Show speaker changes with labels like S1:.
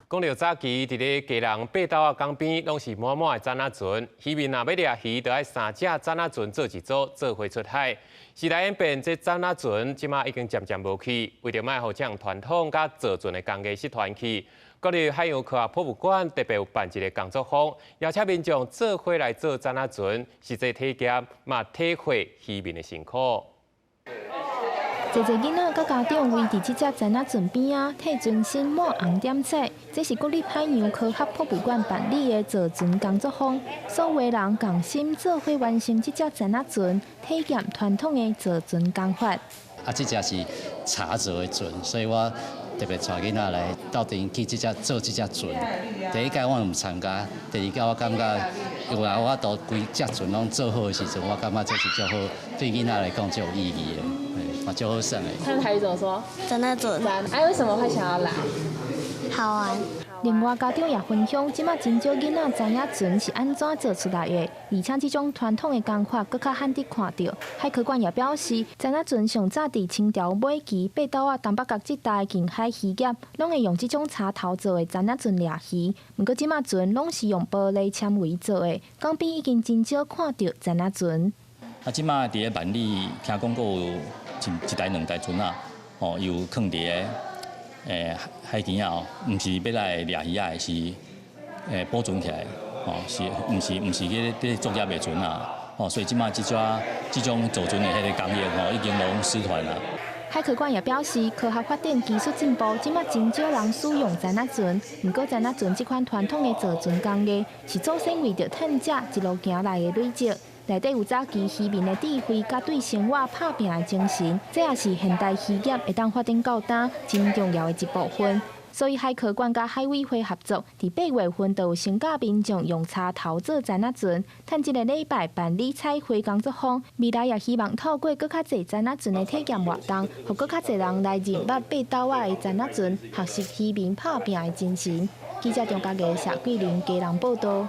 S1: 講著早期，佇咧基隆八斗仔港邊，攏是滿滿的棧仔船。漁民若欲掠魚，就愛三隻棧仔船做一組，做伙出海。時代演變，這棧仔船這馬已經漸漸無去。為著莫予這項傳統佮造船的工藝失傳去，國立海洋科學博物館特別有辦一個工作坊，邀請民眾做伙來做棧仔船，實際體驗嘛體會漁民的辛苦。
S2: 濟濟囡仔佮家長圍佇這隻棧仔船邊仔，替船身抹紅點彩。這是國立海洋科學博物館辦理的造船工作坊，所有人共心做伙完成這隻棧仔船，體驗傳統的造船工法。
S3: 啊，這隻是柴做的船，所以我特別帶囡仔來鬥陣去這隻做這隻船。第一屆我毋參加，第二屆我感覺有來我都規隻船攏做好的時陣，我感覺這是足好，對囡仔來講足有意義的。就好耍的。
S4: 他的台語怎麼說？
S5: 棧仔船。
S4: 哎，為什麼會想要來？
S5: 好玩。
S2: 另外，家長也分享，這馬真少囡仔知影船是按怎做出來的，而且這種傳統的工法閣較罕得看著。海科館也表示，棧仔船上早佇清朝尾期，八斗仔東北角這帶近海漁業，攏會用這種柴頭做的棧仔船掠魚。毋過這馬船攏是用玻璃纖維做的，港邊已經真少看著棧仔船。
S6: 啊，這馬佇咧萬里聽講閣有一台兩台船仔，哦，有囥佇咧海墘仔哦，毋是欲來掠魚仔的，是保存起來，哦，是毋是毋是去咧作業的船仔，哦，所以這馬這種這種造船的彼个工藝吼，已經攏失傳啦。
S2: 海科館也表示，科學發展、技術進步，這馬真少人使用棧仔船。毋過，棧仔船這款傳統的造船工藝，是祖先為著趁食一路行來的累積。內底有早期漁民的智慧，佮對生活拍拚的精神，這也是現代漁業會當發展到今真重要的一部分。所以海科館佮海委會合作，佇8月份就有先教民眾用柴頭做棧仔船，趁這个禮拜辦理彩繪工作坊。未來也希望透過閣較濟棧仔船的體驗活動，予閣較濟人來認捌八斗仔的棧仔船，學習漁民拍拚的精神。記者張家傑、謝桂玲基隆報導。